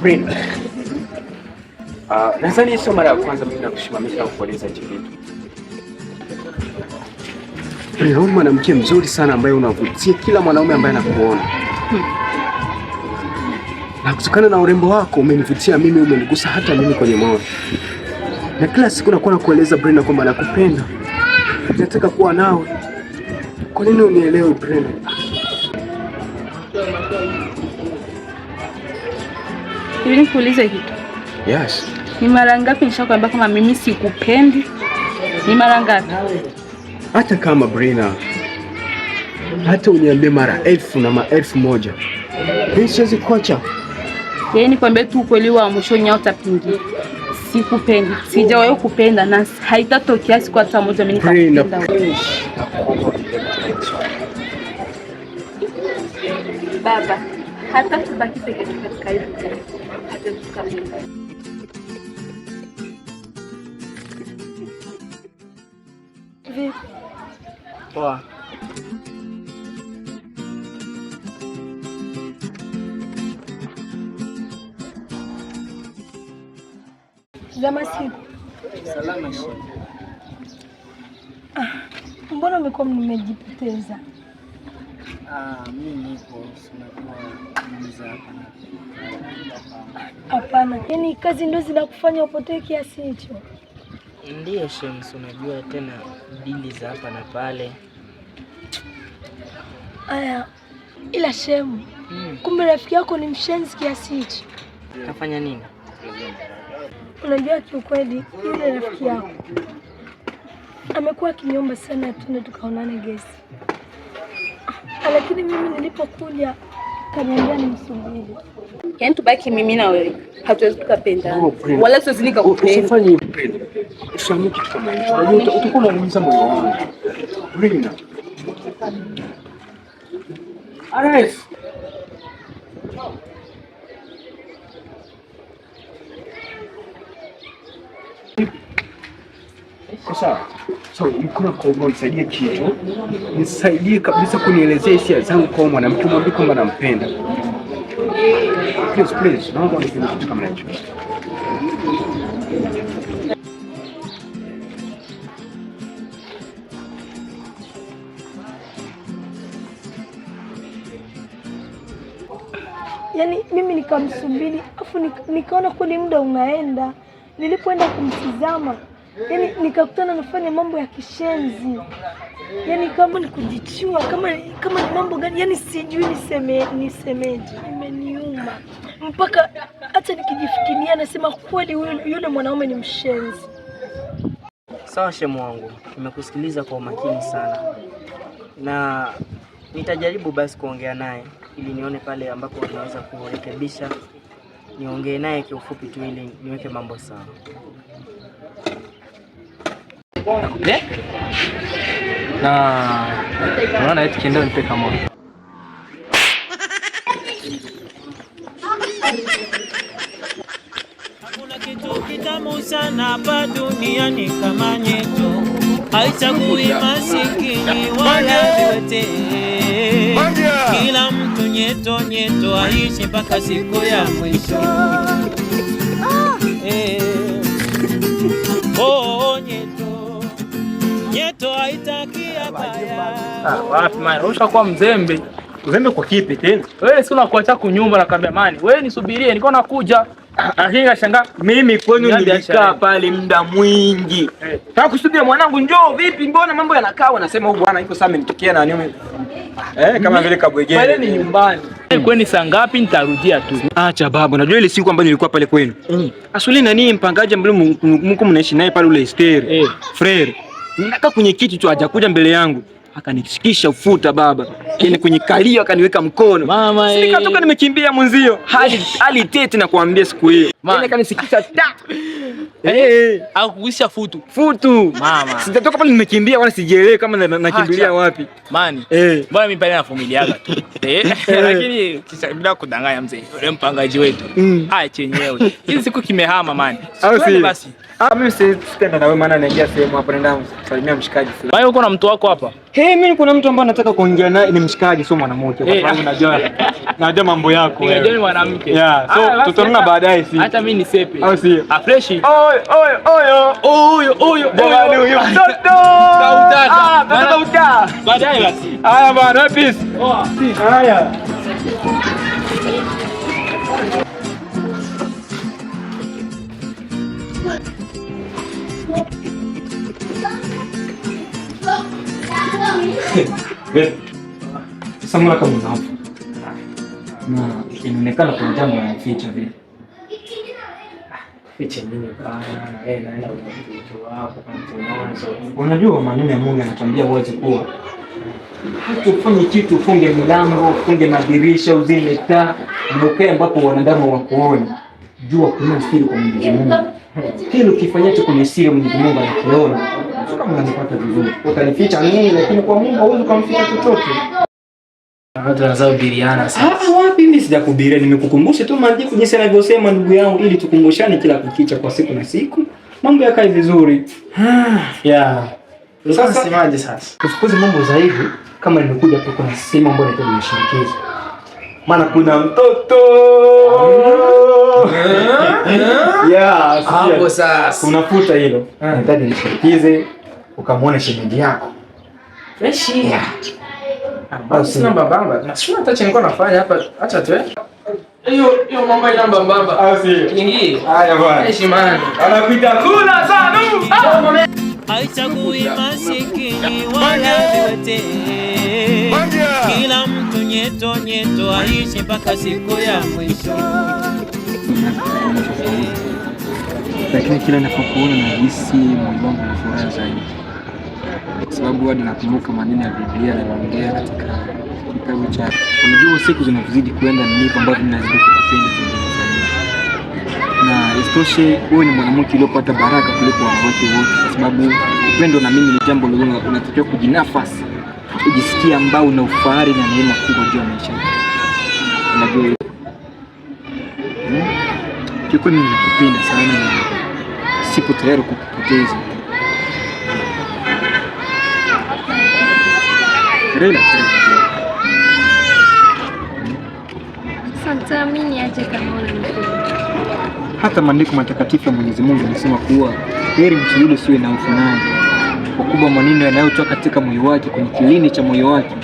Brenda. Nadhani sio mara ya kwanza mimi nakusimamisha na kukueleza hichi kitu. Brenda, wewe mwanamke mzuri sana ambaye unavutia kila mwanaume ambaye anakuona. Na kutokana na urembo wako umenivutia mimi, umenigusa hata mimi kwenye moyo. Na kila siku nakuwa nakueleza Brenda kwamba nakupenda. Nataka kuwa nawe. Kwa nini unielewe Brenda? Hivi nikuulize kitu. Yes. Ni mara ngapi nishakwambia kama mimi sikupendi? Ni mara ngapi? Hata kama Brenda, hata uniambie mara elfu na maelfu moja, mimi siwezi kuacha. Yaani nikwambie tu ukweli wa mwisho nyao utapingia. Sikupendi. Sijawahi kupenda na haitatokea siku hata moja mimi Brenda, nikakupenda wewe. please. Nakuomba unielewe katika hili swala. Baba, hata tubaki peke yetu katika hili dunia, hatuwezi tukapenda. Vipi? Poa. Zama siku. Salama shemu. Mbona umekuwa mmejipoteza? Mimi nipo, si unajua mza hapa na Hapana, yaani kazi ndio zinakufanya upotee kiasi hicho? Ndiyo shemu, si unajua tena dili za hapa na pale. Aya, ila shemu, kumbe rafiki yako ni mshenzi kiasi hicho. Kafanya nini? Unajua kiukweli, yule rafiki yako amekuwa akiniomba sana tuende tukaonane gesi, lakini mimi nilipokuja kaniambia nimsubiri. Yaani tubaki mimi na wewe, hatuwezi tukapendana. Oh, Brenda. Wala siwezi nikakupenda. Usifanye hivyo Brenda. Usiamue kitu kama hicho. Unajua utakuwa unaumiza moyo wangu. Brenda. Ares. Sasa, so nilikuwa nakuomba unisaidie kitu. Nisaidie kabisa kunielezea hisia zangu kwa mwanamke, mwambie kwamba nampenda. Please, please, naomba unisaidie kitu kama hicho. Yaani mimi nikamsubiri, afu nikaona kweli muda unaenda. Nilipoenda kumtizama, yaani nikakutana nafanya mambo ya kishenzi. Yaani kama ni kujichua, kama ni mambo gani, yaani sijui nisemeje. Imeniuma mpaka hata nikijifikiria nasema kweli yule mwanaume ni mshenzi. Sawa shemu wangu, nimekusikiliza kwa umakini sana na nitajaribu basi kuongea naye ili nione pale ambapo naweza kurekebisha, niongee naye kiufupi tu ili niweke mambo sawa. Na unaona eti kienda nipe kama Hakuna kitu kitamu sana hapa duniani kama nyeto, haichagui masikini wala viwete. Kila mtu nyeto nyeto aishi mpaka siku ya mwisho. Oh, nyeto nyeto haitaki abaya. Wapi man, ushakuwa mzembe. Uzembe kwa kipi tena? Wewe si unakuacha kunyumba na kaambia mani, wewe nisubirie, nilikuwa nakuja. Lakini kashangaa Mimi kwenu Niambia nilikaa biashara. pale muda mwingi. Nataka kusubiria mwanangu njoo vipi, mbona mambo yanakaa, wanasema huyu bwana yuko sasa amenitokea na nini? Kama vile kabwegeni. Pale ni nyumbani. Kweni saa ngapi nitarudia tu. Acha babu, najua ile siku ambayo nilikuwa pale kwenu. Asuli nani mpangaji ambaye mko mnaishi naye pale ule Esther. Frere. Ninakaa kwenye kiti tu hajakuja mbele yangu. Akanishikisha ufuta baba. Yaani kwenye kalio akaniweka mkono. Mama, Si nikatoka nimekimbia mwenzio. Hali tete na kuambia siku hiyo. Yaani akanisikisha ta. Hakukuisha futu. Futu. Mama. Sitatoka pale nimekimbia wala sijielewi kama nakimbilia Acha. wapi. Mani. Mbona mimi pale nafumiliaga tu. Lakini kisha bila kudanganya mzee, yule mpangaji wetu. Ah, chenyewe. Hizi siku kimehama mani. Au Twende si? basi. Mimi sitaenda na wewe maana naingia sehemu hapo naenda kusalimia mshikaji fulani. Wewe uko na mtu wako hapa? Hey, mimi kuna mtu ambaye nataka kuongea naye, ni mshikaji, sio mwanamke, kwa sababu najua mambo yako wewe. Nikajua ni mwanamke. Yeah, so tutaonana baadaye, si. Hata mimi ni sepe. Au sio? Ah, fresh. Oy, oy, oy. Huyo huyo. Jamani huyo mtoto. Kautaka. Ah, mtoto kauta. Baadaye basi. Haya bwana, peace. Poa. Haya. Sasa mbona kama unafa? Na inaonekana kuna jambo anaficha vile. Fiche nini bana? Wewe naenda kwa mtoto wako kwa mtoto. Unajua maneno ya Mungu yanatuambia wazi kuwa hata ufanye kitu, ufunge milango, ufunge madirisha, uzime taa, na ukae ambapo wanadamu wakuone. Jua kuna siri kwa Mwenyezi Mungu. Kile ukifanyacho kwenye siri Mwenyezi Mungu anakiona. Sio kama unanipata vizuri. Utanificha nini, lakini kwa Mungu hauwezi ukamficha chochote. Watu wanaanza kubiriana sasa. Ah, wapi mimi sijakubiria, nimekukumbusha tu maandiko jinsi yanavyosema ndugu yangu, ili tukumbushane kila kukicha kwa siku na siku, mambo yakae vizuri. Yeah. Sasa semaje sasa? Usipuze mambo zaidi, kama nimekuja tu kuna sehemu ambayo nahitaji nishinikize. Maana kuna mtoto. Yeah, Hapo sasa. Unafuta hilo. Nahitaji nishinikize ukamwone shemeji yako. Fresh. Yeah. Sina mbambamba. Na sina hata chenye nilikuwa nafanya hapa. Acha tu eh. Hiyo mambo ina mbambamba. Au sio? Ingie. Haya bwana. Fresh man. Anakuita kula sana. Haichagui masikini wala viwete, kila mtu nyeto nyeto aishi mpaka siku ya mwisho. Lakini kila ninapokuona nahisi moyo wangu una furaha zaidi, kwa sababu hadi nakumbuka maneno ya Biblia yanayoongea katika kitabu cha. Unajua, siku zinavyozidi kwenda ndivyo ambavyo ninazidi kukupenda zaidi na zaidi, na isitoshe wewe ni mwanamke uliopata baraka kuliko wanawake wote, kwa sababu upendo na mimi ni jambo lolote unatakiwa kujinafasi, ujisikie ambao una ufahari na neema kubwa juu ya maisha yako. Unajua hiyo. Kiukweli mimi nakupenda sana na sipo tayari kukupoteza. Relax. Sasa nitaamini aje kama unanipenda? Hata maandiko matakatifu ya Mwenyezi Mungu yanasema kuwa heri mtu yule siwe na hofu naye, kwa kuwa maneno yanayotoka katika moyo wake, kwenye kilindi cha moyo wake,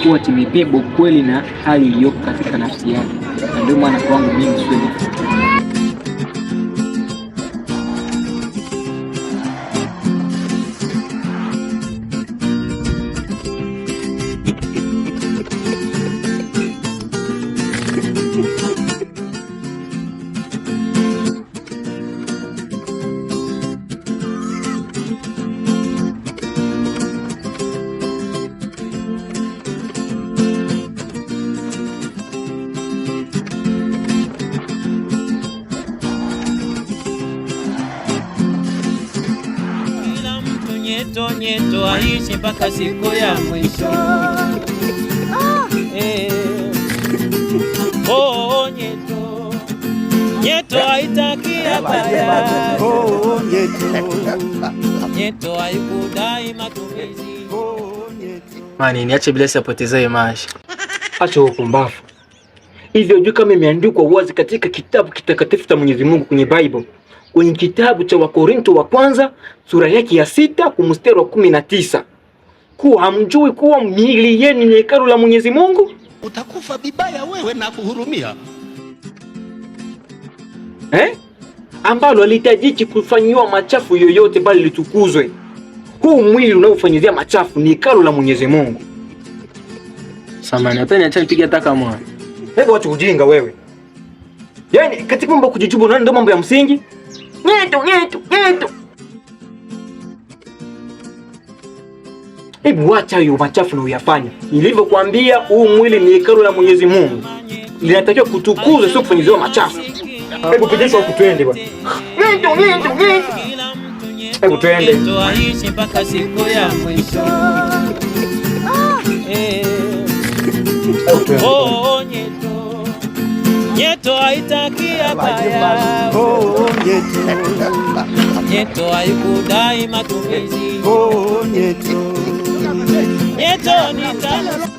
huwa kimebeba ukweli na hali iliyopo katika nafsi yake. Na ndio maana kwangu mimi siwe na hofu. Kila mtu nyeto nyeto aishi mpaka siku ya mwisho. Eh. Oh, nyeto nyeto haitaki habaya. Oh, nyeto. Nyeto haikudai matumizi. Mani, niache bila sipoteza image. Acha upumbavu. Hivyo juu kama imeandikwa wazi katika kitabu kitakatifu cha Mwenyezi Mungu kwenye Bible, kwenye kitabu cha Wakorinto wa kwanza sura yake ya 6 kumstari wa 19, kuwa hamjui kuwa miili yenu ni hekalu la Mwenyezi Mungu? Utakufa vibaya wewe na kuhurumia. Ambalo halihitajiki kufanyiwa machafu yoyote bali litukuzwe. Huu mwili unaofanyizia machafu ni hekalu la Mwenyezi Mungu. Samani, hata niacha nipige hata kama. Hebu acha ujinga wewe. Yaani katika mambo ya kujichubu unaona ndio mambo ya msingi? Nyeto nyeto nyeto. Hebu acha hiyo machafu na uyafanye. Nilivyokuambia huu mwili ni hekalu la Mwenyezi Mungu. Linatakiwa kutukuzwa, sio kufanyiziwa machafu. Hebu pigishwa huku twende bwana. Nyeto nyeto nyeto. Hebu twende. Nyeto aishi mpaka siku ya mwisho. Eh. Oh, nyeto nyeto haitaki habaya. Oh, nyeto. Nyeto haikudai matumizi. Oh, nyeto. Nyeto ni tamu.